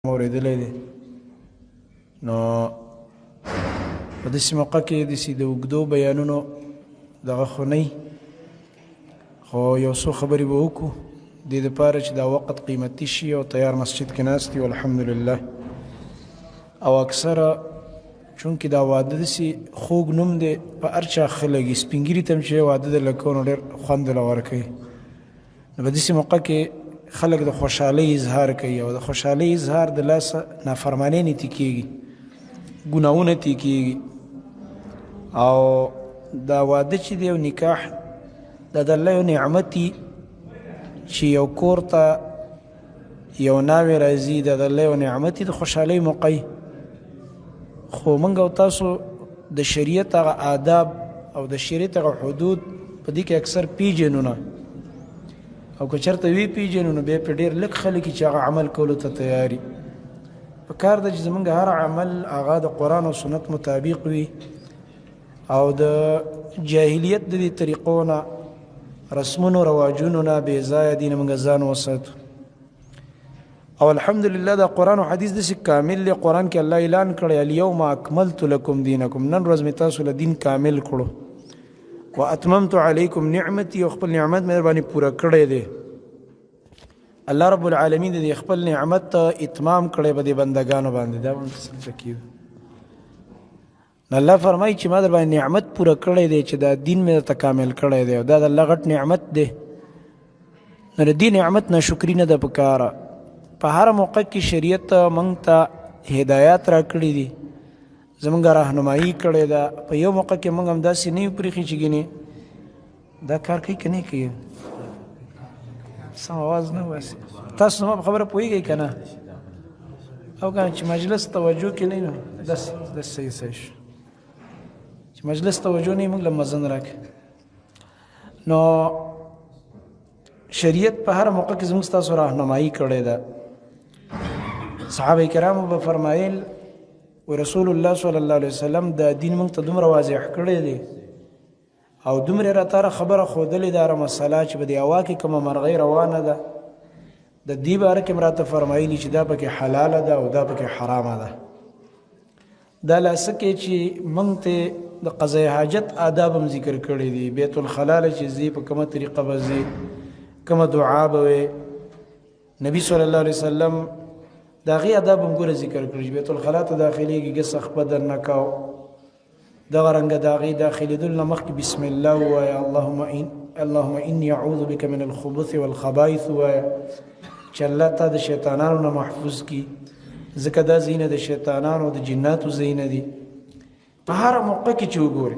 اورېدلی دی. نو په داسې موقع کې داسې د اوږدو بیانونو دغه خو نه، خو یو څو خبرې به وکړو دې دپاره چې دا وخت قیمتي شي او تیار مسجد کې ناست یو، الحمدلله. او اکثره چونکې دا واده داسې خوږ نوم دی، په هر چا ښه لګي، سپین ږیري ته هم چې واده د لکو نو ډېر خوند له ورکوي. نو په داسې موقع کې خلک د خوشحالۍ اظهار کوي، او د خوشحالۍ اظهار د لاسه نافرمانۍ نه تې کېږي، ګناهونه تې کېږي. او دا واده چې دی او نکاح دا د الله یو نعمت دی چې یو کور ته یو ناوې راځي، دا د الله یو نعمت دی، د خوشحالۍ موقع. خو موږ او تاسو د شریعت هغه آداب او د شریعت هغه حدود په دې کې اکثر پیژنو نه، او که چېرته وی پیژنو نو بیا په ډېر لږ خلک چې هغه عمل کولو ته تیاري. په کار ده چې زمونږ هر عمل هغه د قرآن او سنت مطابق وي، او د جاهلیت د دې طریقو نه، رسمونو رواجونو نه بې ځایه دي نه موږ ځان وساتو. او الحمدلله دا قرآن او حدیث داسې کامل دی. قرآن کې الله اعلان کړی، الیوم اکملت لکم دینکم، نن ورځ مې تاسو له دین کامل کړو، واتممت علیکم نعمتي، او خپل نعمت مې در باندې پوره کړی دی. الله رب العالمین دې خپل نعمت ته اتمام کړی په دې بندگانو باندې. دا هم څه کیږي؟ نو الله فرمایي چې ما در باندې نعمت پوره کړی دی، چې دا دین مې درته کامل کړی دی، او دا د الله غټ نعمت دی. نو د دې نعمت ناشکري نه ده پکاره. په هر موقع کې شریعت موږ ته هدایات راکړي دي، زمونږ راهنمایي کړې ده. په یو موقع کې موږ هم داسې نه یو پرېښي چې ګینې دا کار کوي که نه کوي، سم اواز نه واسي. تاسو زما په خبره پوهېږئ که نه؟ او که چې مجلس توجه کې نه نو داسې داسې صحیح صحیح شو چې مجلس توجه نه، موږ له مزن راکړي. نو شریعت په هر موقع کې زموږ ستاسو راهنمایي کړې ده. صحابه کرامو به فرمایل و رسول الله صلی الله علیه وسلم دا دین موږ ته دومره واضح کړی دی او دومره راته خبره ښودلې ده، مسله چې په دې هوا کې کومه مرغۍ روانه ده د دې باره کې راته فرمایلي چې دا پکې حلاله ده او دا پکې حرامه ده. دا لا څه کې چې موږ ته د قضای حاجت آداب هم ذکر کړی دي، بیت الخلا چې ځي په کومه طریقه به ځي، کومه دعا به وي. نبی صلی الله علیه وسلم د هغې آداب هم ګوره ذکر کړي چې بیت الخلا ته داخلېږي ګس خپه درنه کاو، دغه رنګه د هغې داخلېدلو نه مخکې بسم الله ووایه، اللهم انی اعوذ بک من الخبث والخبائث ووایه، چې الله تا د شیطانانو نه محفوظ کړي، ځکه دا ځایونه د شیطانانو د جناتو ځایونه دي. په هره موقع کې چې وګوري،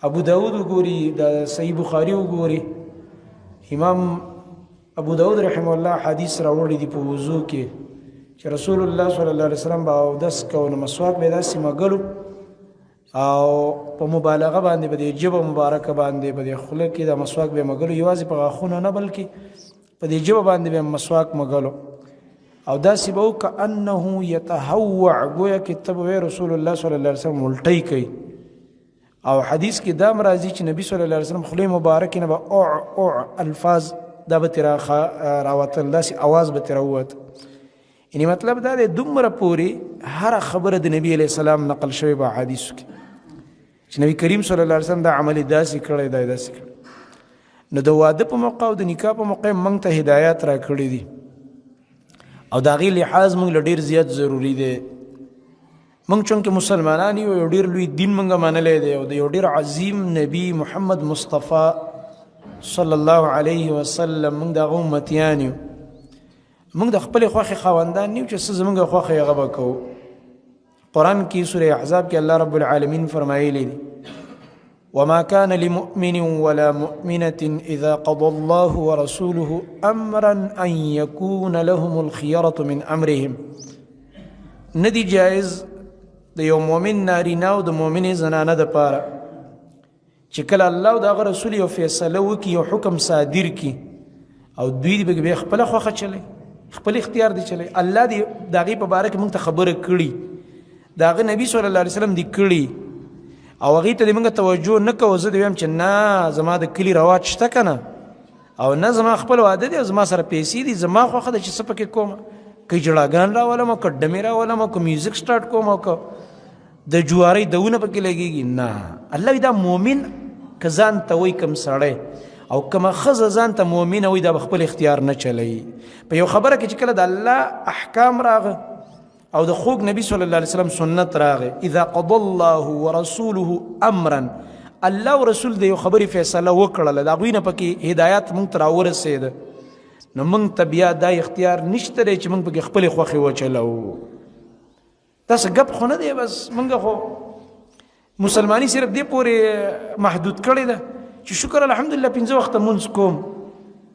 ابو داود وګوري، د صحیح بخاري وګوري، امام ابو داود رحمه الله حدیث راوړی دی په وضو کې چې رسول الله صلی الله علیه وسلم به اودس کوو نو مسواک به داسې مګلو او په مبالغه باندې به د ژبه مبارکه باندې په دې خوله کې د مسواک به مګلو، یوازې په غاښونو نه بلکې په دې ژبه باندې به مسواک مګلو، او داسې به وو کأنه یتهوع، ګویا کې ته به رسول الله صلی الله علیه وسلم الټۍ کوي. او حدیث کې دا هم راځي چې نبی صلی الله علیه وسلم خولې مبارکې نه به اوع اوع الفاظ دا به ترې راوتل، داسې اواز به ترې راووت. یعنی مطلب دا دی دومره پورې هره خبره د نبی علیه السلام نقل شوې په احادیثو کې چې نبی کریم صلی الله علیه وسلم دا عمل داسې کړی دی داسې کړی. نو د واده په موقع او د نکاح په موقع موږ ته هدایات راکړي دي، او د هغې لحاظ موږ له ډېر زیات ضروري دی. موږ چونکې مسلمانان یو، یو ډېر لوی دین موږ منلی دی، او د یو ډېر عظیم نبی محمد مصطفی صلی الله علیه وسلم موږ د هغه امتیان یو. موږ د خپلې خوښې خاوندان نه یو چې څه زموږ خوښه هغه به کوو. قرآن کې سورة احزاب کې الله رب العالمین فرمایلی دي، وما كان لمؤمن ولا مؤمنة إذا قضى الله ورسوله أمرا أن يكون لهم الخيرة من أمرهم. ندی جائز د یو مؤمن نارینه او د مؤمنې زنانه د پاره چې کله الله او د هغه رسول یو فیصله وکړي، یو حکم صادر کړي، او دوی دې به خپله خوښه چلی، خپل اختیار دې چلی، الله دې د هغې په باره کې موږ ته خبره کړي، د هغه نبی صلی الله علیه وسلم دې کړي، او هغې ته دې موږ توجه نه کوو. زه دې وایم چې نه زما د کلي رواج شته که نه، او نه زما خپل واده دی او زما سره پیسې دي، زما خوښه ده چې څه پکې کوم. که جړاګان راولم او که ډمې راولم او که میوزیک سټارټ کوم او که د جوارۍ دونه پکې لګېږي. نه، الله دا مؤمن که ځان ته وایي کوم سړی او کومه ښځه ځان ته مؤمنه وایي، دا به خپل اختیار نه چلوي. په یو خبره کې چې کله د الله احکام راغی او د خوږ نبی صلی الله علیه وسلم سنت راغی، اذا قضى الله ورسوله امرا، الله او رسول د یو خبرې فیصله وکړله، د هغوی نه پکې هدایت موږ ته راورسېده، نو موږ ته بیا دا اختیار نشته دی چې موږ پکې خپلې خوښې وچلوو. داسې ګپ خو نه دی، بس موږ خو مسلماني صرف دې پورې محدود کړې ده چې شکر الحمدلله پنځه وخته مونځ کوم،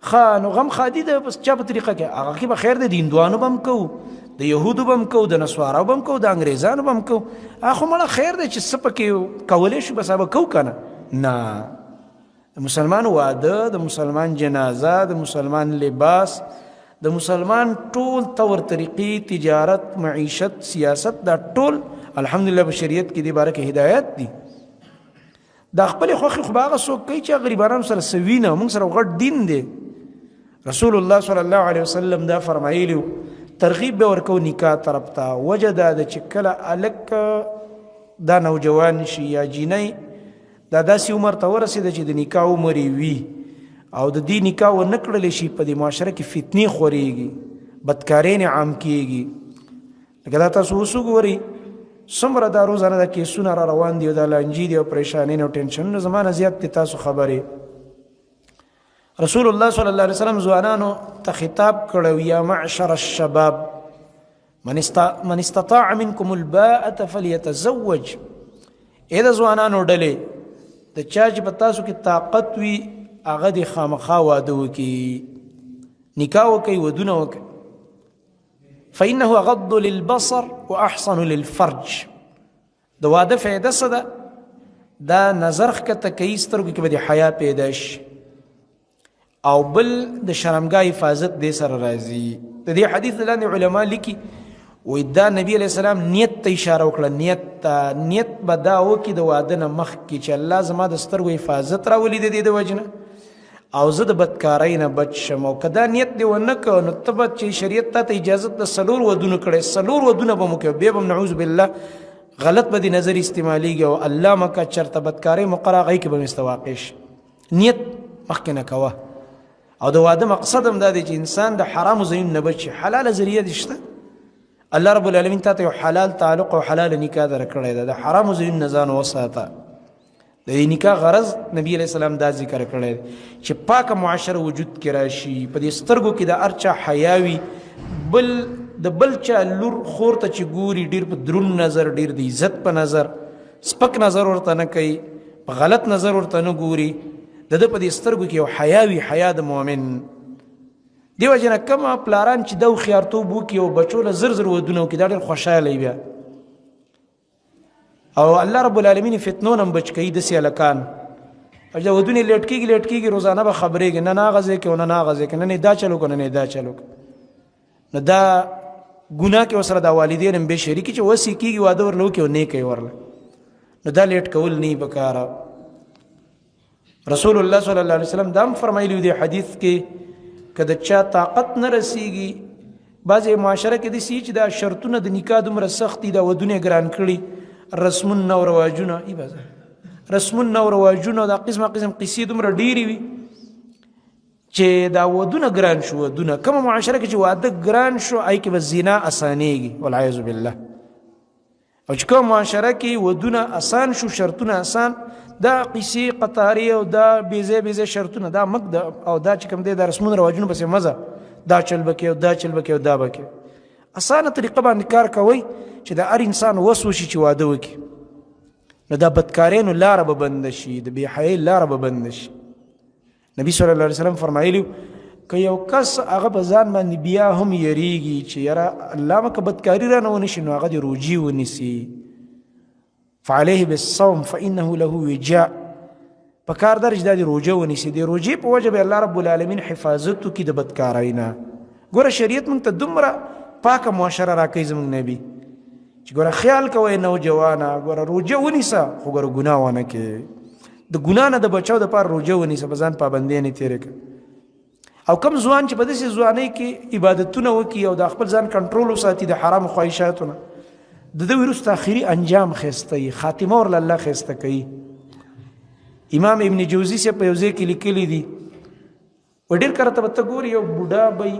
ښه نو غم ښادي ده، بس چا په طریقه کې هغه کې به خیر دی، د هندوانو به هم کوو، د یهودو به هم کوو، د نصوارو به هم کوو، د انګریزانو به هم کوو، هغه خو مړه خیر دی چې څه پکې کولی شو بس هغه به کوو که نه. نه، د مسلمان واده، د مسلمان جنازه، د مسلمان لباس، د مسلمان ټول طور طریقې، تجارت، معیشت، سیاست، دا ټول الحمدلله په شریعت کې دې باره کې هدایت دي. دا خپلې خوښې خو به هغه څوک کوي چې غریبانو سره سوي نه، موږ سره غټ دین دی. رسول الله صلی الله علیه وسلم دا فرمایلی، ترغیب به ورکو نکاح طرف ته. وجه دا ده چې کله هلک دا نوجوان شي یا جینۍ دا داسې عمر ته ورسېده چې د نکاح عمر یې وي او د دې نکاح ونه کړل شي، په دې معاشره کې فتنې خورېږي، بدکارۍ نه عام کېږي. لکه دا تاسو اوس وګورئ څومره دا روزانه دا کیسونه را روان دي او دا لانجې دي او پریشانۍ او ټینشنونه، زما نه زیات دي تاسو خبرې. رسول الله صلی الله علیه وسلم ځوانانو ته خطاب کړی، یا معشر الشباب من استطاع منکم الباءة فلیتزوج. ای د ځوانانو ډلې، د چا چې په تاسو کې طاقت وي هغه دې خامخا واده وکړي، نکاح وکړي، ودونه وکړي. فإنه أغض للبصر وأحصن للفرج. د واده فایده څه ده؟ دا نظر ښکته کوي، سترګو کې به د حیا پیدا شي، او بل د شرمګاه حفاظت دې سره راځي. د دې حدیث لاندې علما لیکي، وایي دا نبی علیه السلام نیت ته اشاره وکړه، نیت ته، نیت به دا وکړي د واده نه مخکې چې الله زما د سترګو حفاظت راولي د دې د وجې نه، او زه د بدکارۍ نه بچ شم. او که دا نیت دې ونه کړ نو ته به چې شریعت تا ته اجازت د څلور ودونو کړی، څلور ودونه به مو کوي، بیا به هم نعوذ بالله غلط به دې نظر استعمالېږي، او الله مه که چېرته بدکارۍ مقرره هغې کې به مې واقع شي. نیت مخکې نه کوه. او د واده مقصد هم دا دی چې انسان د حرامو ځایونو نه بچ شي. حلاله ذریعه دې شته، الله رب العالمین تا ته یو حلال تعلق او حلال نکاح درکړی ده، د حرامو ځایونو نه ځان وساته. د دې نکاح غرض نبی علیه السلام دا ذکر کړی چې پاکه معاشره وجود کې راشي، په دې سترګو کې د هر چا حیا وي، بل د بل چا لور خور ته چې ګوري ډېر په درون نظر، ډېر د عزت په نظر، سپک نظر ورته نه کوي، په غلط نظر ورته نه ګوري. د ده په دې سترګو کې یو حیا وي، حیا د مؤمن. دې وجې نه کوم پلاران چې دا هوښیارتوب وکړي او بچو له زر زر ودونه وکړي، دا ډېر خوشحاله وي بیا، او الله رب العالمین فتنو نه هم بچ کوي داسې هلکان. او چې ودونه لیټ کېږي لیټ کېږي، روزانه به خبرېږي، نه نه هغه ځای کې او نه نه هغه ځای کې، نن یې دا چل وکړو، نن یې دا چل وکړو. نو دا ګناه کې ورسره دا والدین هم بې شریکي چې وسې کېږي واده ورله وکړي او نیکه یې ورله، نو دا لیټ کول نه پکاره. رسول الله صلی الله علیه وسلم دا هم فرمایلي دی حدیث کې، که د چا طاقت نه رسیږي، بعضې معاشره کې داسې چې دا شرطونه د نکاح دومره سخت دي، دا ودونه یې ګران کړي، رسمونه او رواجونه، ای بازار رسمونه او رواجونه، دا قسمه قسم قصې دومره ډېرې وي چې دا ودونه ګران شو. ودونه کومه معاشره کې چې واده ګران شو، هغې کې به زنا اسانېږي والعیاذ بالله. او چې کومه معاشره کې ودونه اسان شو، شرطونه اسان، دا قصې قطارې او دا بېځای بېځای شرطونه، دا مګ ده، او دا چې کوم دی دا رسمونه رواجونه پسې مزه، دا چل به کوې او دا چل به کوې او دا به کوې. اسانه طریقه باندې کار کوئ چې د هر انسان وس وشي چې واده وکړي، نو دا بدکارینو لاره به بنده شي، د بې حیايۍ لاره به بنده شي. نبی صلی الله علیه وسلم فرمایلی که یو کس هغه په ځان باندې بیا هم یریږي چې یاره الله مه که بدکاري رانه ونه شي، نو هغه دې روژې ونیسي. فعليه بالصوم فإنه له وجاء. په کار در چې دا دې روژه ونیسي، د روژې په وجه به الله رب العالمین حفاظت وکړي د بدکارۍ نه. ګوره شریعت موږ ته دومره پاکه معاشره راکوي زموږ نبی چې ګوره خیال کوئ نوجوانه، ګوره روژه ونیسه خو ګوره ګناه ونه کړې، د ګناه نه د بچاو دپاره روژه ونیسه، په ځان پابندۍ نه تېرې کړه. او کم ځوان چې په داسې ځوانۍ کې عبادتونه وکړي او د خپل ځان کنټرول وساتي د حرام خواهشاتو نه، د ده وروسته اخري انجام ښایسته وي، خاتمه ورله الله ښایسته کوي. امام ابن جوزي صاحب په یو ځای کې لیکلي دي، و ډېر کره ته به ته ګورې یو بوډا به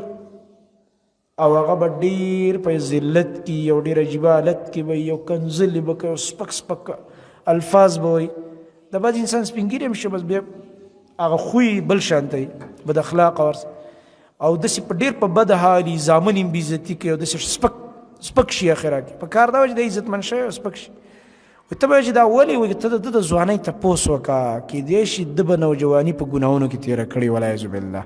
او هغه به ډېر په ذلت کې یو ډېر عجیبه حالت کې به یو کنځلې به کوي، سپک سپک الفاظ به وایي. د بعض انسان سپین ږیری هم شي، بس بیا هغه خوی بل شان دی، بد اخلاقه ورسره، او داسې په ډېر په بد حالي، زامن یې بېعزتي کوي او داسې سپک سپک شي. اخره کې په کار دا و چې دی عزتمن شوی او سپک شي. ته به چې دا ولې وایي، ته د ده د ځوانۍ تپوس وکړه، کېدای شي ده به نوجواني په ګناهونو کې تېره کړې، والعیاذ بالله،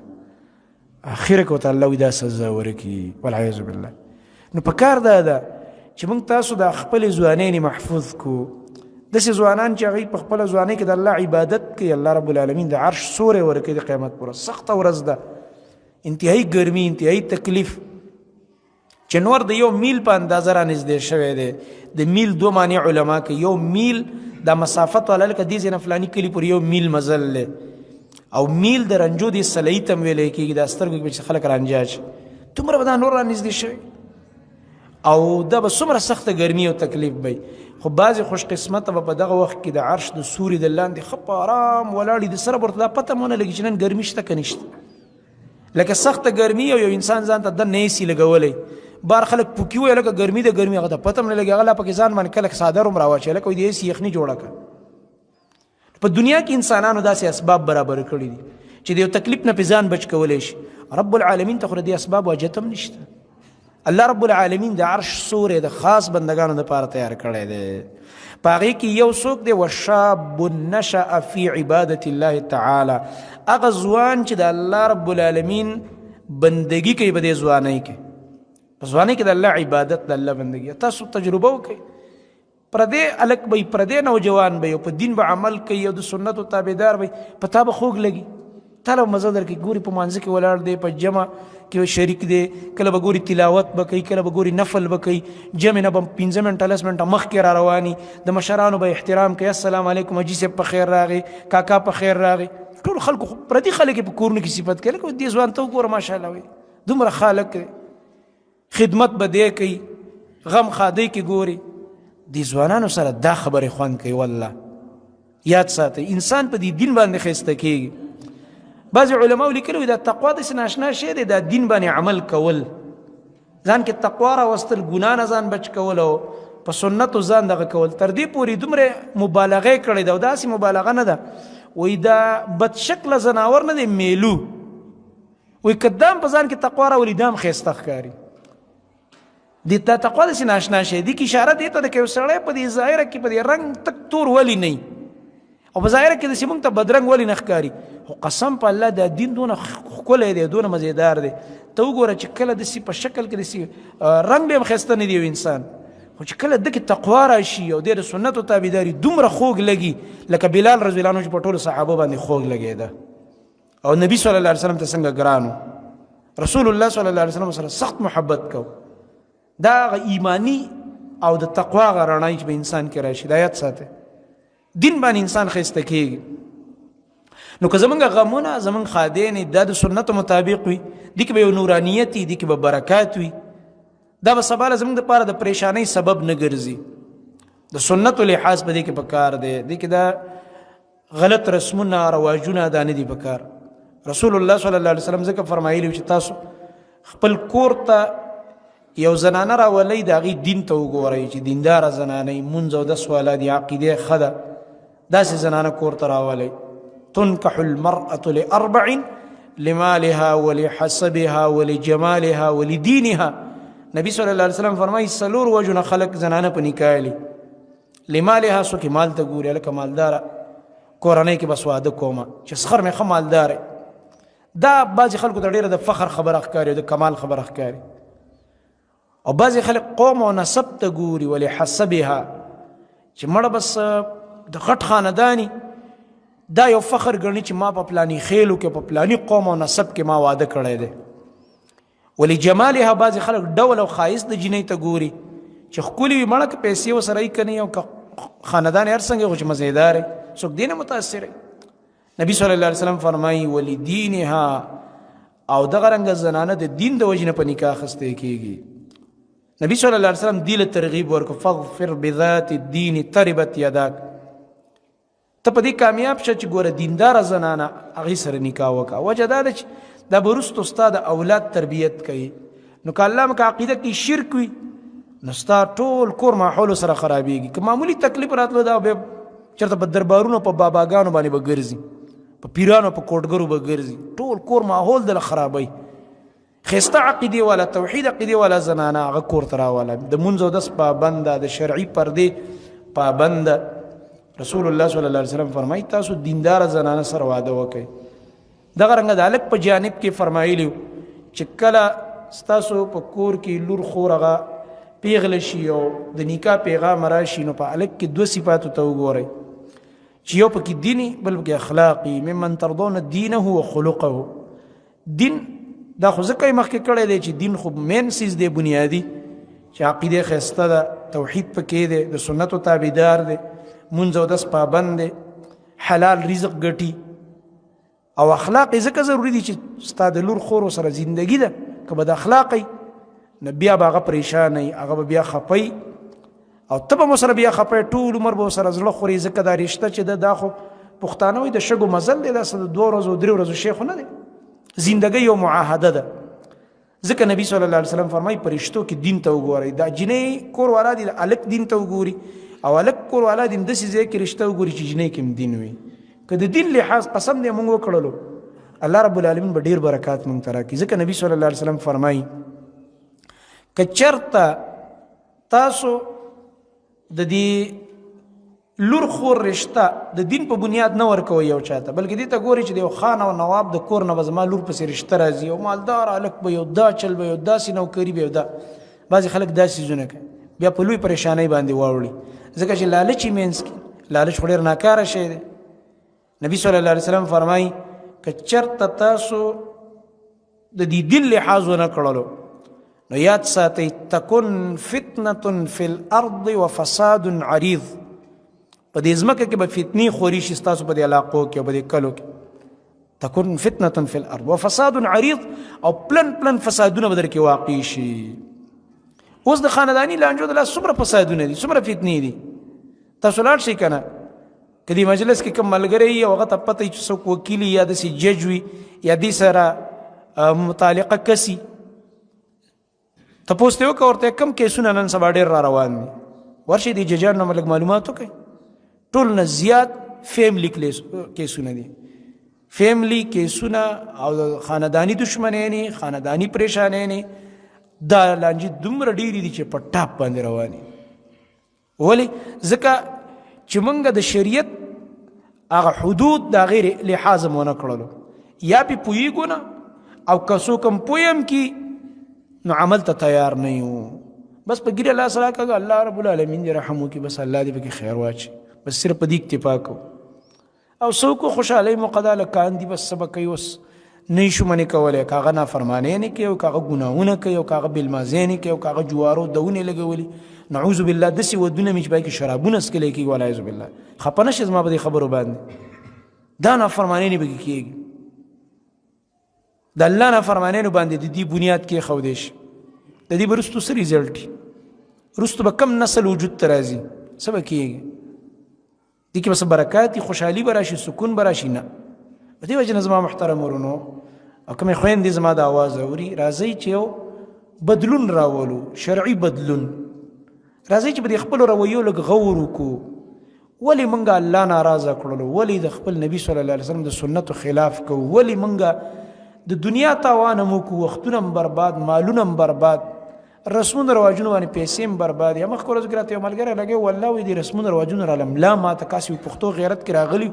اخره کې ورته الله وایي دا سزا ورکړي، والعیاذ بالله. نو په کار دا ده چې موږ تاسو د خپلې ځوانۍ نه محفوظ کړو. داسې ځوانان چې هغوی په خپله ځوانۍ کې د الله عبادت کوي، الله رب العالمین د عرش سوری ورکوي د قیامت پر ورځ. سخته ورځ ده، انتهایی ګرمي، انتهایی تکلیف، چې نور د یو میل په اندازه را نږدې شوی دی. د میل دوه معنی علما کوي، یو میل دا مسافت والا، لکه دې ځای نه فلاني کلي پورې یو میل مزل دی، او میل د رنجو دې سلعي ته هم ویلی کېږي، دا سترګو کې به چې خلک رانجا شي، دومره به دا نور را نږدې شوی، او دا به څومره سخته ګرمي او تکلیف به. خو بعضې خوش قسمته به په دغه وخت کې د عرش د سوري د لاندې ښه په ارام ولاړ وي، د سره به ورته دا پته هم ونه لګي چې نن ګرمي شته که نشته. لکه سخته ګرمي او یو انسان ځان ته د نه سي لګولی، بار خلک پوکي وایي لکه ګرمي ده ګرمي، هغه ته پته هم نه لګي، هغه لا پکې ځان باندې کله څادر هم راواچوي، لکه وایي د سي یخني جوړه کړه. په دنیا کې انسانانو داسې اسباب برابر کړي دي چې د یو تکلیف نه په ځان بچ کولی شي. رب العالمین ته خو د دې اسباب حاجت هم نشته. الله رب العالمین د عرش سوری د خاص بندگانو لپاره تیار کړی دی. په هغې کې یو څوک دی، وشاب نشأ فی عبادت الله تعالی، هغه ځوان چې د الله رب العالمین بندگی کوي په دې ځوانۍ کې، په ځوانۍ کې د الله عبادت، د الله بندگی. تاسو تجربه وکړئ، پردې الک به، پردې نوجوان به په دین به عمل کوي او د سنتو تابعدار به، په تا به خوږ لګي، تا له مزه درکوي. ګوري په مانځه کې ولاړ دی، په جمع کې شریک دی، کله به ګوري تلاوت به کوي، کله به ګوري نفل به کوي، جمع نه به 5 منټه 10 منټه مخکې را رواني، د مشرانو به احترام کوي، السلام علیکم حاجي صاحب په خیر راغی، کاکا په خیر راغی. ټول خلکو پردي خلک په کورونو کې صفت کوي، لکه دې ځوان ته وګوره ماشاءالله وایي دومره خلک دی، خدمت به دی کوي، غم ښادۍ کې ګوري. دې ځوانانو سره دا خبرې خوند کوي. والله یاد ساتئ، انسان په دې دین باندې ښایسته کېږي. بعضې علماو لیکلي وي دا تقوا داسې ناشنا شی دی، دا دین باندې عمل کول، ځان کې تقوا راوستل، ګناه نه ځان بچ کول او په سنتو ځان دغه کول، تر دې پورې دومره مبالغه یې کړې ده، او داسې مبالغه نه ده. وایي دا بدشکله ځناور نه دی میلو، وایي که دام په ځان کې تقوا راولي دام ښایسته ښکاري. دې ته تقوا داسې ناشنا شی دی، کې اشاره دې ته ده که یو سړی په دې ظاهره کې په دې رنګ تک تور ولي نه او په ظاهره کې داسې موږ ته بدرنګ ولي نه ښکاري، خو قسم په الله دا دین دونه ښکلی دی، دونه مزیدار دی. ته وګوره چې کله داسې په شکل کې داسې رنګ به هم ښایسته نه دی یو انسان، خو چې کله ده کې تقوا راشي او دی د سنتو تابعداري دومره خوږ لګي، لکه بلال رضی الله عنه چې په ټولو صحابو باندې خوږ لګېده، او نبی صلی الله علیه وسلم ته څنګه ګرانو، رسول الله صلی الله علیه وسلم سره سخت محبت کو. دا ایمانی او د تقوا غ رڼا چې په انسان کې راشي، دا یاد ساته، دین باندې انسان ښایسته کېږي. نو که زمونږ غمونه زمونږ ښادۍ دا د سنتو مطابق وي، دې کې به یو نورانیت وي، دې کې به برکات وي، دا به سبا له زمونږ دپاره د پریشانۍ سبب نه ګرځي. د سنتو لحاظ په دې کې پکار دی، دې کې دا غلط رسمونه رواجونه دا نه دي پکار. رسول الله صلی الله علیه وسلم ځکه فرمایلی چې تاسو خپل کور ته یو زنانه راولئ، د هغې دین ته وګورئ چې دینداره زنانه یې، مونځ او دس والا دي، عقیده یې ښه ده، داسې زنانه کور ته راولئ. تنکح المرأة لأربع لمالها ولحسبها ولجمالها ولدينها. نبی صلی الله علیه وسلم فرمایي څلور وجونه خلک زنانه په نکاح لي، لمالها څوک مال ته ګوري، لکه مالداره کورنۍ کې بس واده کومه چې سخر مې ښه مالدار. دا بعضې خلکو ته ډېره د فخر خبره ښکاري او د کمال خبره ښکاري، او بعضې خلک قوم او نسب ته ګوري، ولحسبها چې مړه بس د غټ خانداني، دا یو فخر ګڼي چې ما په پلاني خېلو کې په پلاني قوم او نسب کې ما واده کړی دی. ولجمالها بعضې خلک ډول او ښایست د جینۍ ته ګوري چې ښکلي وي، مړه که پیسې ورسره یې که نه او که خاندان یې هر څنګه خو چې مزیدار وي، څوک دې نه متاثر. نبی صلی الله علیه وسلم فرمایي ولدینها او دغه رنګ زنانه د دین د وجې نه په نکاح اخیستی کېږي. نبی صلی الله علیه وسلم دی له ترغیب ورکړ، فاظفر بذات الدین تربت یداک. ته په دې کامیاب شه چې ګوره دینداره زنانه هغې سره نکاح وکړه. وجه دا ده چې دا به وروستو ستا د اولاد تربیت کوي. نو که الله مکه عقیده کې شرک وي نو ستا ټول کور ماحول سره خرابېږي. که معمولي تکلیف راتلو دا بیا چېرته په دربارونو په باباګانو باندې به ګرځي، په پیرانو په کوټګرو به ګرځي، ټول کور ماحول دله خرابوي. ښایسته عقیدې والا، توحید عقیدې والا زنانه هغه کور ته راواله، د مونځ اودس پابنده، د شرعي پردې پابنده. رسول الله صلی الله علیه وسلم فرمایي تاسو دینداره زنانه سره واده وکئ. دغه رنګه د هلک په جانب کې فرمایلی چې کله ستاسو په کور کې لور خور هغه پیغله شي او د نکاح پیغام راشي، نو په هلک کې دوه صفاتو ته وګورئ چې یو پکې دیني بل پکې اخلاقي. ممن ترضون دینه وخلقه. دین دا خو ځکه یې مخکې کړی دی چې دین خو مین څیز دی، بنیادي، چې عقیده ښایسته ده، توحید پکې دی، د سنتو تابعدار دی، مونځ اودس پابند دی، حلال رزق ګټي. او اخلاق یې ځکه ضروري دي چې ستا د لور خور سره زندګي ده، که بد اخلاقه نو بیا به هغه پریشانه وي، هغه به بیا خفه وي او ته به مو سره بیا خفه یې، ټول عمر به ورسره زړه خوري. ځکه دا رشته چې ده دا خو پښتانه وایي د شګو مزل دی، دا څه د دوو ورځو درې ورځو شی خو نه دی، زندګۍ یو معاهده ده. ځکه نبی صلی الله علیه وسلم فرمایي په رشتو کې دین ته وګورئ. دا جینۍ کور والا دي، هلک دین ته وګوري، او هلک کور والا دي داسې ځای کې رشته وګوري چې جینۍ کې هم دین وي. که د دین لحاظ قسم دی مونږ وکړلو، الله رب العالمین به ډېر برکات مونږ ته راکړي. ځکه نبی صلی الله علیه وسلم فرمایي که چېرته تاسو د دې لور خور رشته د دین په بنیاد نه ورکوي یو چاته، بلکې دې ته ګوري چې د یو خان او نواب د کور نه به زما لور پسې رشته راځي، یو مالدار هلک به یو دا چل به یو داسې نوکري به یو دا، بعضې خلک داسې څیزونه کوي بیا په لوی پریشانۍ باندې واوړي، ځکه چې لالچ یې منځ کې، لالچ خو ډېر ناکاره شی دی. نبی صلی الله علیه وسلم فرمایي که چېرته تاسو د دې دین لحاظ ونه کړلو نو یاد ساتئ تکن فتنة فی الارض وفساد عریض. په دې ځمکه کې به فتنې خورې شي ستاسو په دې علاقو کې او په دې کلو کې. تکن فتنة فی الارض وفساد عریض، او پلن پلن فسادونه به درکې واقع شي. اوس د خانداني لانجو د لاس څومره فسادونه دي، څومره فتنې دي. تاسو لاړ شئ که نه، که دې مجلس کې کوم ملګری وي او هغه ته پته وي چې څوک وکیل یا داسې جج وي یا دې سره متعلقه کسي، تپوس ترې وکړه ورته کوم کیسونه نن سبا ډېر را روان دي، ورشئ دې ججانو نه لږ معلومات وکړئ. ټول نه زیات فیملی کیسونه دي، فیملی کیسونه او خانداني دشمنۍ، خانداني پریشانۍ، دا لانجې دومره ډېرې دي چې په ټاپ باندې روانې. ولې؟ ځکه چې موږ د شریعت هغه حدود د هغې لحاظ مو ونه کړلو، یا پې پوهېږو نه، او که څوک هم پوه هم کړي نو عمل ته تیار نه یو. بس په ږیره لاس راکاږه، الله رب العالمین دې رحم وکړي، بس الله دې پکې خیر واچوي، بس صرف په دې اکتفا کوو. او څوک خوشحالۍ موقع ده لکان دي، بس څه به کوي اوس، نه شو منې کولی، که هغه نافرمانۍ نه کوي، او که هغه ګناهونه کوي، او که هغه بېلمازۍ نه کوي، او که هغه جوارو دونې لګولي، نعوذ بالله داسې ودونه مې چې پای کې شرابونه څکلی کېږي، والعیاذ بالله. خفه نه شې زما په دې خبرو باندې، دا نافرمانۍ نه پکې کېږي. د الله نافرمانیانو باندې د دې بنیاد کېښودی شي، د دې به وروستو څه ریزلټ وي، وروستو به کم نسل وجود ته راځي، څه به کېږي؟ دې کې به څه برکات وي، خوشحالي به راشي، سکون به راشي؟ نه. په دې وجه نه زما محترم ورونو او کومې خویندې زما د اواز اوري، راځئ چې یو بدلون راولو، شرعي بدلون. راځئ چې په دې خپلو رویو لږ غور وکړو. ولې مونږ الله ناراضه کړلو؟ ولې د خپل نبی صلی الله علیه وسلم د سنتو خلاف کوو؟ ولې مونږ د دنیا تاوان هم وکړو، وختونه هم برباد، مالونه هم برباد، رسمونه رواجونه باندې پیسې هم برباد. یا مخکې ورځ کې راته یو ملګری لګی، والله وایي دې رسمونه رواجونه راله ملا ماته، کاسې پښتو غیرت کې راغلي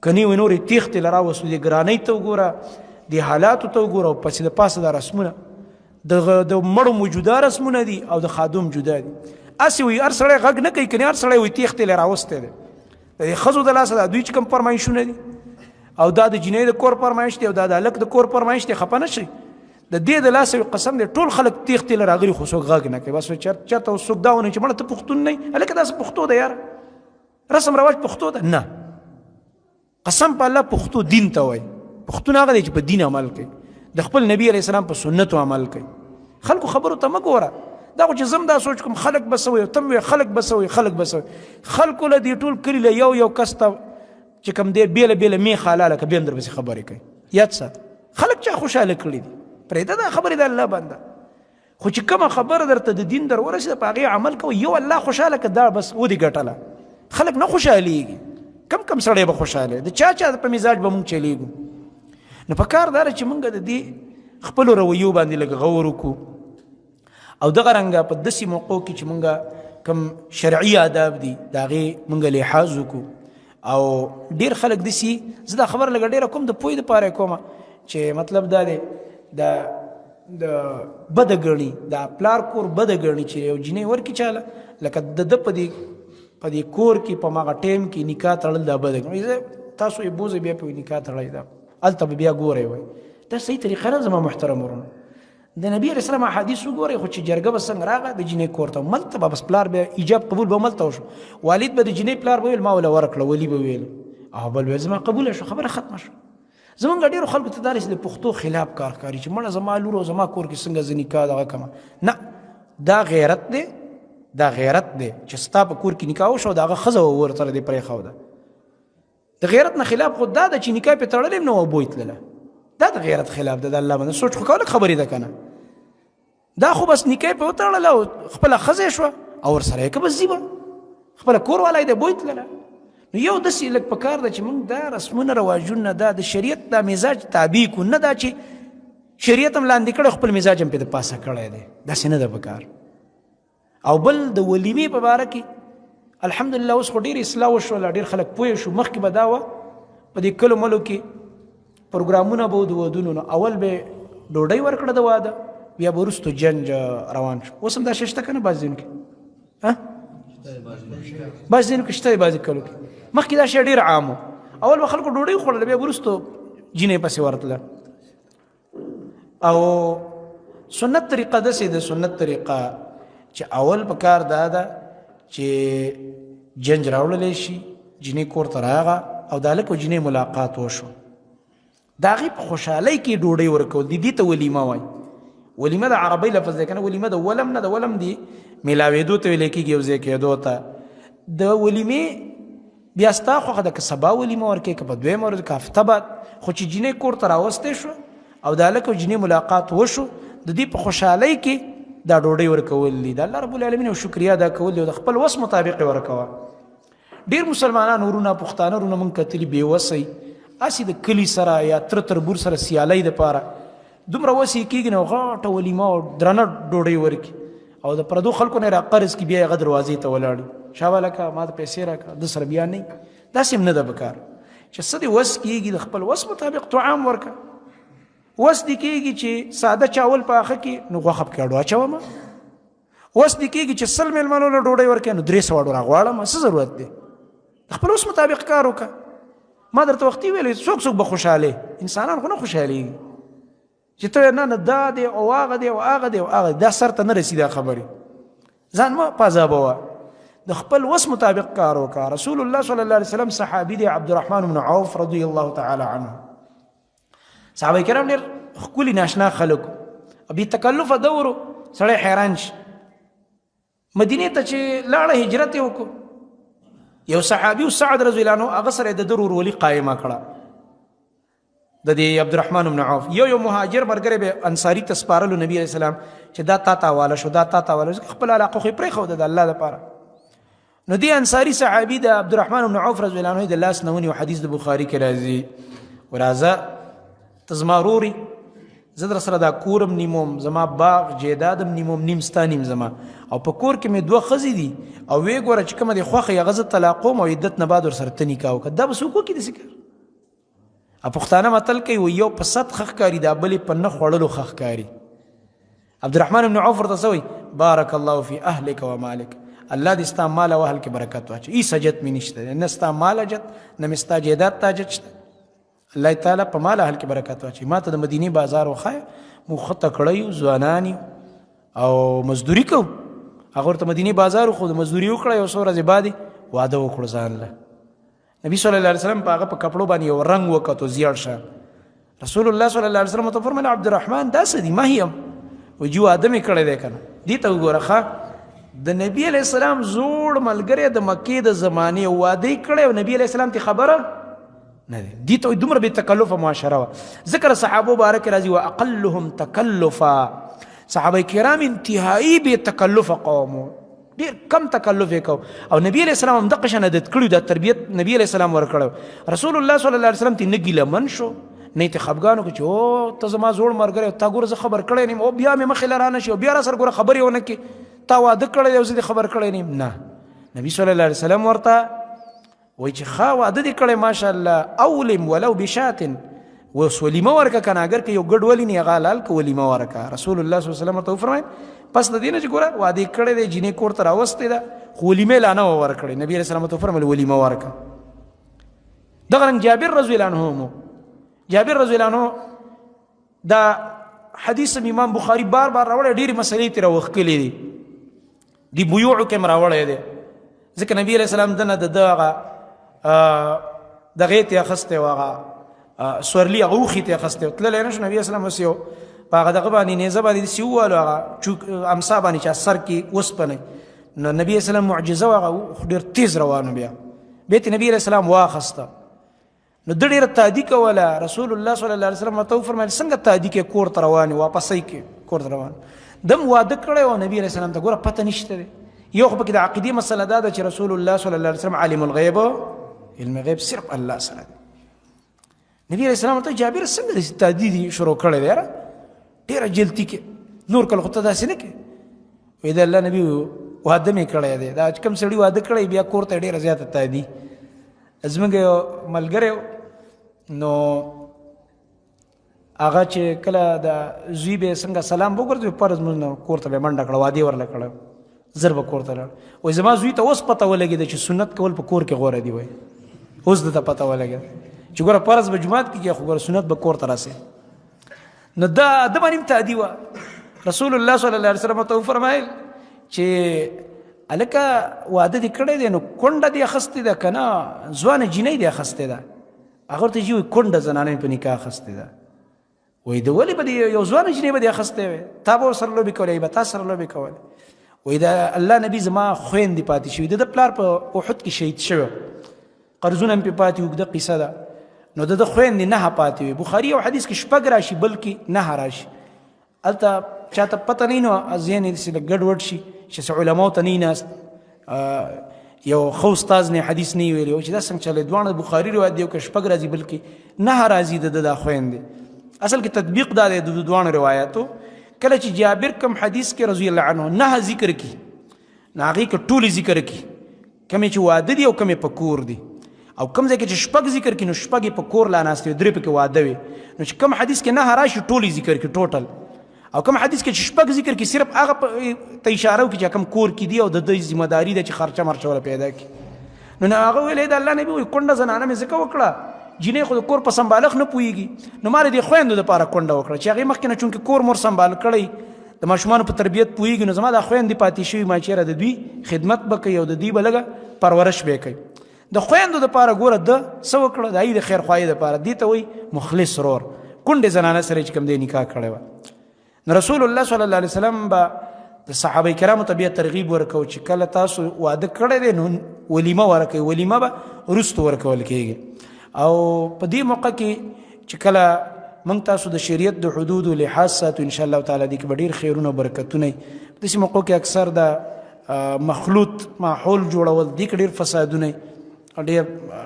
کني وي، نورې تېښتې له راوستو. دې ګرانۍ ته وګوره، دې حالاتو ته وګوره، او پسې د پاسه دا رسمونه د مړو موجوده رسمونه دي او د خادم جدا دي. هسې وایي هر سړی غږ نه کوي، کني هر سړی وایي تېښتې له راوستی دی. د دې ښځو د لاسه دا دوی چې کوم فرمایشونه دي، او دا د جینۍ د کور فرمایش دی، او دا د هلک د کور فرمایش دی، خفه نه شئ. د دې د لاسه یو قسم دی، ټول خلک تېښتې له راغلي، خو څوک غږ نه کوي. بس چېرته اوس څوک دا ونه چې مړه ته پښتون نه یې، هلکه داسې پښتو ده یاره، رسم رواج پښتو ده. نه، قسم په الله پښتو دین ته وایي. پښتون هغه دی چې په دین عمل کوي. د خپل نبی علیه السلام په سنتو عمل کوي. خلکو خبرو ته مه ګوره. دا خو چې زم دا سوچ کوم خلک به څه وایي، ته وایې خلک به څه وایي، خلک به څه وایي. خلکو له دې ټول کلي له یو یو کس ته چې کوم دی بېله بېله میخه حلاله که بیا هم درپسې خبرې کوي. یاد ساته، خلک چا خوشحاله کړي دي؟ پرېږده دا خبرې د الله بنده. خو چې کومه خبره درته د دین در ورسېده په هغې عمل کوه، یو الله خوشحاله که دا بس ودې ګټله. خلک نه خوشحالېږي، کم کم سړی به خوشحاله، د چا چا په مزاج به مونږ چلېږو. نو په کار دا ده چې مونږ د دې خپلو رویو باندې لږ غور وکړو، او دغه رنګه په داسې موقعو کې چې مونږ کم شرعي آداب دي د هغې مونږ لحاظ وکړو. او ډېر خلک داسې، زه دا خبره لږه ډېره کوم د پوهې دپاره یې کوم، چې مطلب دا دی د د بده ګڼي، د پلار کور بده ګڼي چې یو جینۍ ورکړي چاله، لکه د ده په دې کور کې په ماغه ټایم کې نکاح تړل دا بده ګڼي. زه تاسو یې بوځئ بیا په نکاح تړئ، دا هلته به بیا ګورئ. وایي دا صحیح طریقه نه زما محترم ورونه. د نبی علیه السلام احادیث وګورئ، خو چې جرګه به څنګه راغله د جینۍ کور ته، ملته به بس پلار به ایجاب قبول به ملته وشو، والد به د جینۍ پلار به ویل ما وله ورکړه، ولي به ویل او بل ویل زما قبوله شو، خبره ختمه شو. زمونږ ډېرو خلکو ته دا رسي د پښتو خلاف کار ښکاري چې مړه زما لور او زما کور کې څنګه زه نکاح دغه کوم. نه، دا غیرت دی، دا غیرت دی چې ستا په کور کې نکاح وشو د هغه ښځه ورسره دې پرېښوده. د غیرت نه خلاف خو دا ده چې نکاح پې تړلې هم نه وه بوی تلله، دا د غیرت خلاف ده. د الله باندې سوچ خو کوله خبرې ده که نه؟ دا خو بس نکاح پې وتړله او خپله ښځه یې شوه او ورسره یې که بس ځي به خپله کور والا یې دی بوی تلله. نو یو داسې لږ پکار ده چې موږ دا رسمونه رواجونه دا د شریعت دا مزاج تابع کړو، نه دا چې شریعت هم لاندې کړی خپل مزاج هم پې د پاسه کړی دی، داسې نه ده پکار. او بل د ولیمې په باره کې الحمدلله اوس خو ډېر اصلاح وشوله، ډېر خلک پوه شو. مخکې به دا وه په دې کلو ملو کې پروګرامونه به د ودونو، نو اول به ډوډۍ ورکړه د واده، بیا به وروسته جنج روان شو. اوس هم دا شی شته که نه بعضې ځایونو کې؟ بعضې ځایونو کې شته، بعضې کلو کې. مخکې دا شی ډېر عام و، اول به خلکو ډوډۍ خوړله بیا وروسته جینۍ پسې ورتله. او سنت طریقه داسې ده، سنت طریقه چې اول په کار دا ده چې جنج راوړلی شي، جینۍ کور ته راغه او د هلک او جینۍ ملاقات وشو، د هغې په خوشحالۍ کې ډوډۍ ورکول دي، دې ته ولیمه وایي. ولیمه د عربۍ لفظ دی که نه، ولیمه د ولم نه، د ولم دی میلاوېدو ته ویل کېږي، یو ځای کېدو ته. د ولیمې بیا ستا خوښه ده که سبا ولیمه ورکوې که په دویمه ورځ که هفته بعد، خو چې جینۍ کور ته راوستی شو او د هلک او جینۍ ملاقات وشو، د دې په خوشحالۍ کې دا ډوډۍ ورکول دي، د الله رب العالمین یو شکریه ادا کول دي او د خپل وس مطابق یې ورکوه. ډېر مسلمانان ورونه پښتانه ورونه مونږ کتلي بې وسه وي، هسې د کلي سره یا تره تربور سره سیالۍ دپاره دومره وس یې کېږي نو غټه ولیمه او درنه ډوډۍ ورکړي او د پردو خلکو نه یې را قرض کړي، بیا یې هغه دروازې ته ولاړ وي، شابه لکه ما ته پیسې راکړه، ده سره بیا نه وي. داسې هم نه ده پکار چې څه دې وس کېږي د خپل وس مطابق طعام ورکړه. وس دې کېږي چې ساده چاول پاخه کړي نو غوښه پکې اډو اچوم، وس دې کېږي چې 100 مېلمنو له ډوډۍ ورکړې نو 300 اډو راغواړم، څه ضرورت دی؟ د خپل وس مطابق کار وکړه. ما درته وختي ویلې څوک څوک به خوشحالې، انسانان خو نه خوشحالېږي چې ته نه نه دا دی او هغه دی او هغه دی او هغه دی، دا سر ته نه رسي دا خبرې، ځان مه پازابوه، د خپل وس مطابق کار وکړه. رسول الله صلی الله علیه وسلم صحابي دی عبدالرحمن بن عوف رضی الله تعالی عنه، صحابه کرام ډېر ښکلي ناشنا خلک، بې تکلفه دورو، سړی حیران شي. مدینې ته چې لاړه هجرت یې وکړو، یو صحابي سعد رضی الله عنه هغه سره د ده ورورولي قایمه کړه د دې عبدالرحمن بن عوف. یو یو مهاجر ملګری به انصاري ته سپارلو نبی علیه السلام چې دا تا ته حواله شو، دا تا ته حواله شو، خپل علاقه خو یې پرېښوده د الله دپاره. نو دې انصاري صحابي د عبدالرحمن بن عوف رضی الله عنه د لاس نه ونیو، حدیث د بخاري کې راځي، ورازه ته زما ورور یې، زه در سره دا کورم نیموم، زما باغ جیدادم نیموم، نیم ستا نیم زما، او په کور کې مې دوه ښځې دي او ویې ګوره چې کومه دې خوښه یې هغه زه طلاقوم او عدت نه بعد ورسره ته نکاح وکړه. دا به څوک وکړي داسې کار؟ پښتانه متل کوي وایي یو په ست ښه ښکاري دا بل یې په نه خوړلو ښه ښکاري. عبدالرحمن بن عوف ورته څه وایي؟ بارک الله فی اهلک و مالک، الله دې ستا مال او اهل کې برکت واچوي. هیڅ حاجت مې نشته، نه ستا مال حاجت، نه مې ستا جایداد ته حاجت شته. الله تعالی په مال اهل کې برکت واچوي. ما ته د مدینې بازار وښایه، موږ ښه تکړه یو، ځوانان یو او مزدوري کوو. هغه ورته مدینې بازار وښود، مزدوري وکړه، یو څو ورځې بعد یې واده وکړو ځان له. نبی صلی الله علیه وسلم په هغه په کپړو باندې یو رنګ وکتو، زیړ شه. رسول الله صلی الله علیه وسلم ته فرمایل عبدالرحمن دا څه دي ما هیم وایي جي واده مې کړی دی که نه. دې ته وګوره ښه، د نبی علیه السلام زوړ ملګری د مکې د زمانې واده یې کړی او نبی علیه السلام ته خبره نه دی. دې ته دومره بې تکلفه معاشره وه. ذکر صحابو باره کې راځي واقلهم تکلفا، صحابه کرام انتهایی بې تکلفه قوم وو، ډېر کم تکلف یې کو. او نبی علیه السلام هم دقه شان عادت کړی، دا تربیت نبی علیه السلام ورکړی. رسول الله صلی الله علیه وسلم ته نه ګیله من شو، نه ته خفګان وکړ چې او ته زما زوړ ملګری، تا ګوره زه خبر کړی نه یم، او بیا مې مخې له رانه شي او بیا را سره ګوره خبرې ونه کړې، تا واده کړی دی او زه دې خبر کړی نه یم. نه، نبی صلی الله علیه وسلم ورته وایي چې ښه واده دې کړی ماشاءالله، اولم ولو بشات، اوس ولیمه ورکه که نه، اګر که یو ګډ ولي نه هغه حلال که ولیمه ورکه. رسول الله صلی الله علیه وسلم ورته وفرمایل پس د دې نه چې ګوره واده یې کړی دی، جینۍ کور ته راوستې ده، خو ولیمه یې لا نه وه ورکړې، نبی علیه السلام ورته وفرمایل ولیمه ورکه. دغه رنګ جابر رضی الله عنه مو، جابر رضی الله عنه دا حدیث امام بخاری بار بار راوړی، ډېرې مسلې ترې راوښکلې دي، دی بیوعو کې هم راوړی دی. ځکه نبی علیه السلام دنه د ده هغه دغې ته اخیستی و، هغه سورلي هغه اوښي ته اخیستی و، تللی نه شو. نبی علیه السلام اوس یو په هغه دغه باندې نیزه باندې داسې ووهلو، هغه چوک امسا باندې چې سر کې وسپنه، نو نبی علیه السلام معجزه وه، هغه اوښ ډېر تیز روان و. بیا بیا ترې نبی علیه السلام واخیسته، نو ده ډېره تادي کوله. رسول الله صلی الله علیه وسلم ورته وفرمایل څنګه تادي کې کور ته روان یې، واپسۍ کې کور ته روان؟ دم واده کړی و نبی علیه السلام ته ګوره پته نشته دی. یو خو پکې د عقیدې مسله دا ده چې رسول الله صلی الله علیه وسلم عالم الغیب، علم غیب صرف الله سره دی. نبی علیه السلام ورته جابر څنګه داسې تادي دي شروع کړی دی، یاره ډېره جلتي کې، نور کله خو ته داسې نه کې. وایي د الله نبی واده مې کړی دی، دا چې کوم سړي واده کړی بیا کور ته ډېره زیاته تادي. زموږ یو ملګری نو هغه چې کله د زوی به څنګه سلام وګرځوي، فرض موږ نه کور ته به منډه کړه، وادې ورله کړه، زر به کور ته لاړ. وایي زما زوی ته اوس پته ولګېده چې سنت کول په کور کې غوره دي. وایي اوس ده ته پته ولګېده چې ګوره فرض به جومات کې کېږي، خو ګوره سنت به کور ته راسي. نو دا ده باندې هم تادي وه. رسول الله صلی الله علیه وسلم ورته وفرمایل چې هلکه واده دې کړی دی، نو کونډه دې اخیستې ده که نه، ځوانه جینۍ دې اخیستې ده؟ هغه ورته جي وایي کونډه زنانه مې په نکاح اخیستې ده. وایي د ولې به دې یو ځوانه جینۍ به دې اخیستې وی، تا به ورسره لوبې کولې، به تا سره لوبې کولې. وایي د الله نبي زما خویندې پاتې شوي، د ده پلار په احد کې شهید شوی، قرضونه هم پرې پاتې، اوږده قصه ده. نو د ده خویندې نهه پاتې وې. بخاري یو حدیث کې شپږ راشي، بل کې نهه راشي. هلته چاته پته نه، نو ذهن یې داسې لږ ګډوډ شي چې څه علماو ته نه ناست، یو ښه استاد نه حدیث نه ویلی، چې دا څنګه چلی، دواړه بخاري روایت دی، که شپږ راځي بل کې نهه راځي. د ده دا خویندې اصل کې تطبیق دا دی د دواړو روایتو. کله چې جابر کوم حدیث کې رضی الله عنه نهه ذکر کی، نو هغې کې ټولې ذکر کی، کومې چې واده دي او کومې په کور دي، او کوم ځای کې چې شپږ ذکر کی نو شپږ یې په کور لا ناستې وي، درې پکې واده وي. نو چې کوم حدیث کې نهه راشي ټولې ذکر کی ټوټل، او کوم حدیث کې چې شپږ ذکر کی صرف هغه ته اشاره وکړي چې کوم کور کې دي او د دوی ذمه داري ده چې خرچه مرچه وله پیدا کړي. نو هغه ویلې د الله نبي وایي کونډه زنانه مې ځکه وکړه، جینۍ خو د کور په سمبالښت نه پوهېږي، نو ما د دې خویندو دپاره کونډه وکړه چې هغې مخکې نه چونکې کور مور سمبال کړی، د ماشومانو په تربیت پوهېږي، نو زما دا خویندې پاتې شوي، ما چېرې د دوی خدمت به کوي او د دوی به لږه پرورش به کوي. د خویندو دپاره ګوره ده څه وکړه، د هغې د خیرخواهۍ دپاره. دې ته وایي مخلص رور، کونډې زنانه سره چې کوم دی نکاح کړې وه. نو رسول الله صلی الله علیه وسلم به د صحابه کرامو ته بیا ترغیب ورکو چې کله تاسو واده کړی دی نو ولیمه ورکوئ، ولیمه به وروسته ورکول کېږي. او په دې موقع کې چې کله موږ تاسو د شریعت د حدودو لحاظ ساتو، ان شاء الله تعالی دې کې به ډېر خیرونه او برکتونه وي. په داسې موقعو کې اکثر د مخلوط ماحول جوړول، دې کې ډېر فسادونه وي، ډېر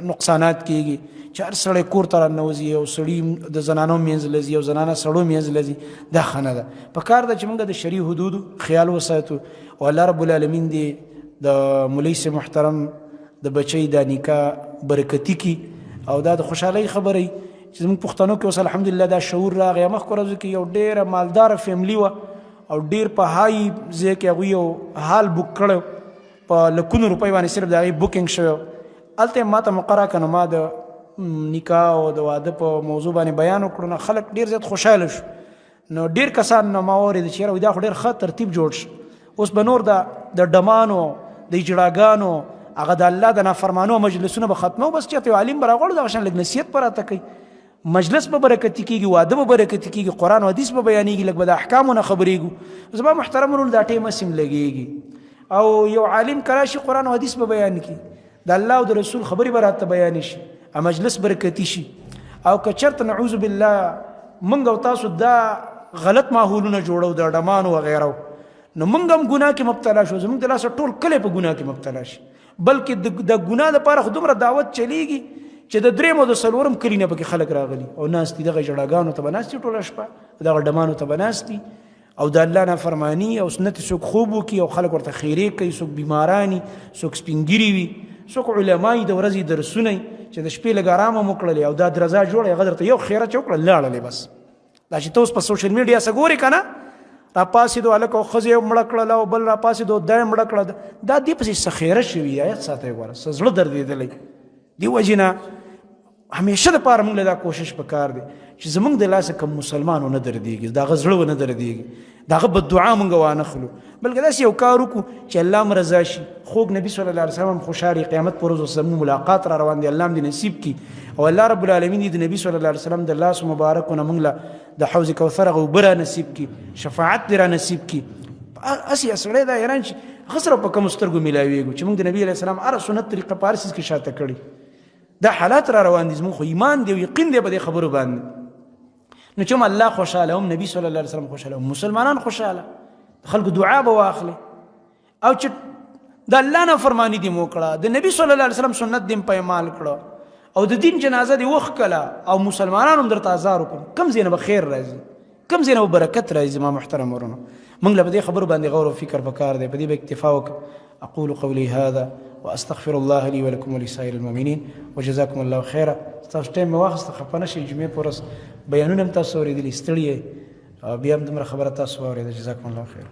نقصانات کېږي چې هر سړی کور ته راننوځي او سړي د زنانو مینځ له ځي او زنانه سړو مینځ له ځي، دا ښه نه ده. په کار ده چې موږ د شرعي حدودو خیال وساتو. او الله رب العالمین دې د مولوي صاحب محترم د بچی دا نکاح برکتي کړي. او دا د خوشحالۍ خبره چې زموږ پښتنو کې اوس الحمدلله دا شعور راغی. مخکې ورځو کې یو ډېره مالداره فیملی وه او ډېر په های ځای کې هغوی یو هال بوک کړی، په لکونو روپۍ باندې صرف د هغې بوکینګ شوی. هلته یې ما ته موقع راکړه، نو ما د نکاح او د واده په موضوع باندې بیان وکړو، نو خلک ډېر زیات خوشحاله شو. نو ډېر کسان نو ما واورېده چې یاره دا خو ډېر ښه ترتیب جوړ شو، اوس به نور د ډمانو د اجړاګانو هغه د الله د نافرمانو مجلسونه به ختمو، بس چې ته یو عالم به راغواړو دغه شان لږ نصیحت به راته کوي. مجلس به برکتي کېږي، واده به برکتي کېږي، قرآن او حدیث به بیانېږي، لږ به د احکامو نه خبرېږو. زما محترم ورونو دا ټیم هسې هم لګېږي، او یو عالم که راشي قرآن او حدیث به بیان کړي، د الله او د رسول خبرې به راته بیانې شي، مجلس برکتي شي. او که چېرته نعوذ بالله موږ او تاسو دا غلط ماحولونه جوړو د ډمانو وغیره، نو موږ هم ګناه کې مبتلا شو، زموږ د لاسه ټول کلی په ګناه کې مبتلا شي. بلکې د ګناه دپاره خو دومره دعوت چلیږي چې د دریم او د څلورم کلي نه پکې خلک راغلي او ناست دي، دغه ژړاګانو ته به ناست دي ټوله شپه، دغه ډمانو ته به ناست دي، او د الله نافرماني او سنت څوک خوب وکړي او خلک ورته خیرې کوي، څوک بیماراني، څوک سپینګیري وي، څوک علماي د ورځې درسونه چې د شپې لږ ارام هم وکړلې او دا درزا جوړه هغه درته یو خیره چې وکړه لاړلې. بس دا چې ته اوس په سوشل میډیا څه ګورې که نه، راپاڅېدو هلک او ښځې یې مړه کړله او بل راپاڅېدو دا یې مړه کړه، دا دې پسې څه خیره شوي آیت ساته ګوره، څه زړه دردېدلی. دې وجې نه همیشه دپاره موږ له دا کوشش پکار دی چې زموږ د لاسه کوم مسلمان ونه دردېږي، د هغه زړه ونه دردېږي، د هغه بددعا موږ وانه خلو، بلکې داسې یو کار وکړو چې الله هم رضا شي، خوږ نبي صلی الله علیه وسلم هم خوشحالي، قیامت پر ورځ زموږ ملاقات را روان دی، الله هم دې نصیب کړي، او الله رب العالمین دې د نبي صلی الله علیه وسلم د لاس مبارکو نه موږ له د حوض کوثر هغه اوبه را نصیب کړي، شفاعت دې را نصیب کړي. هسې سړی دا حیران شي هغه سره په کومو سترګو میلاویږو چې موږ د نبي علیه السلام هره سنت طریقه په هر څیز کې شاته کړي. دا حالات را روان دي، زموږ خو ایمان دی او یقین دی په دې خبرو باندې. نو چې هم الله خوشحاله، هم نبی صلی الله علیه وسلم خوشحاله، هم مسلمانان خوشحاله، خلکو دعا به واخلي. او چې د الله نه فرمانی دې مو کړه، د نبی صلی الله علیه وسلم سنت دې پایمال کړه، او د دین جنازه دې وښکله، او مسلمانانو هم درته ازار وکړو، کوم ځای نه به خیر راځي، کوم ځای نه به برکت راځي؟ ما محترم ورونو موږ له په دې خبرو باندې غور او فکر پکار دی، په دې به اکتفا وکړو. أقول قولي هذا وأستغفر الله لي ولكم ولسائر المؤمنين وجزاكم الله خيرا. تاسو ټیم مې واخیسته، خفه نه شئ، جمعې په ورځ بیانونه هم تاسو اورېدلي، ستړي یئ، بیا هم دومره خبره تاسو واورېده. جزاکم الله خیرا.